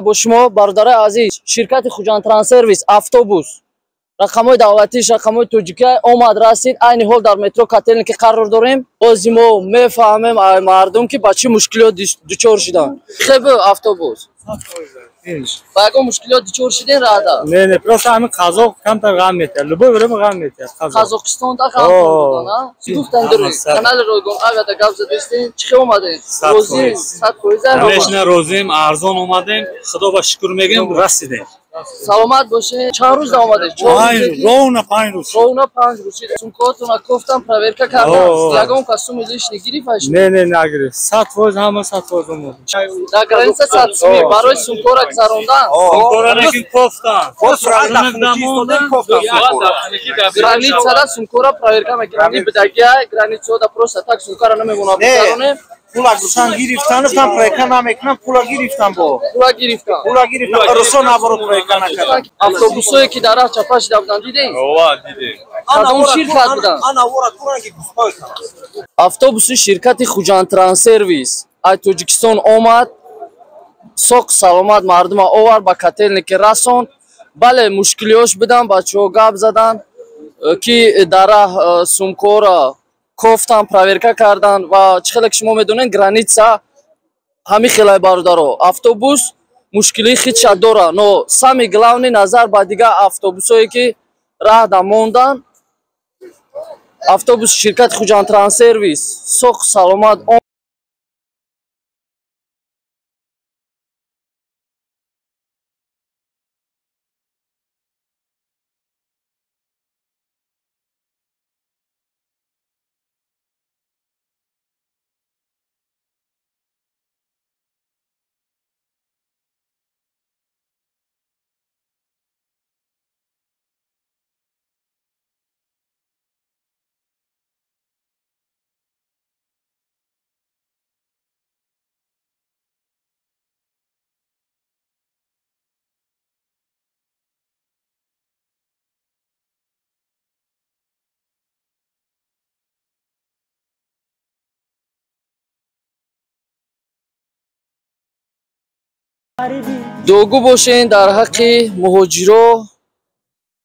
Бо шумо бародарои азиз, ширкати Хуҷанд Транссервис автобус рақамҳои давлатиш, рақамҳои тоҷикия омад расид. Айни ҳол дар метро Котельники қарор дорем. Бози мо мефаҳмем ай мардум ки ба чӣ мушкилиёт дучор шуданд. Хеб автобус ба ягон мушкилиёт дучор шуден рада? Не, не, просто ҳамин қазоқ камтар ғам метиҳад. Любой время ғам метиҳад қазоқ. Қазоқистонда ғам бурдан, а? Гуфтан дуруст. Канали ройгон авиада гап задистен. Чӣ хел омаден? Розӣ? 100%. Конечно, розием, арзон омадем. Худо ба шукр мегӯем, расидем. Саломат бошед. Чанд рӯз омадед? Ровно 5 рӯз. Ровно 5 рӯз. Сумкаотонро кофтам, проверка кардам. Ягон кас суми лишний гирифташ? Не, не, нагирифт. 100% ҳама 100% омад. Дар граница 100 суми барои сумкаро гузарондан. Сумкаро лекин кофтан. Границада сумкаро проверка мекунанд. Ин бидагия границада просто так сумкаро намемонад гузаронем. Пула гусан гирифтан, гуфтан проекта намекунам, пула гирифтан бо. Пула гирифтан. Пула гирифтан. Русо наоборот проекта накардан. Автобусое ки дар роҳ чапа шуда буданд, дидем? Ова, дидем. Кадом ширкат буданд? Автобуси ширкати Хуҷанд Транссервис аз Тоҷикистон омад, соқ саломат мардума овард, ба Котельники расонд. Бале, мушкилиёш буданд, бачаҳо гап заданд, ки дар роҳ сумкаҳоро кофтан, проверка кардан ва чӣ хеле ки шумо медонед, граница ҳамин хелай бародаро. Автобус мушкилии худша дора, но самый главный назар ба дигар автобусое ки раҳ да мондан, автобуси ширкати Хуҷанд Транссервис соқ саломат дуогӯ бошен дар ҳаққи муҳоҷиро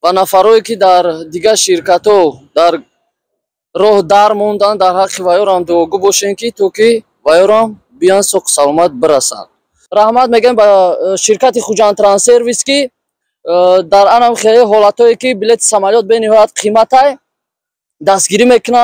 ва нафарое ки дар дигар ширкатҳо дар роҳ дар монданд, дар ҳаққи ваёрам дуогӯ бошен ки то ки ваёрам биён соқ саломат бирасанд. Раҳмат мегӯем ба ширкати Хуҷанд Транссервис ки дар анам хеле ҳолатҳое ки билети самолёт бениҳоят қиматай дастгирӣ мекунанд.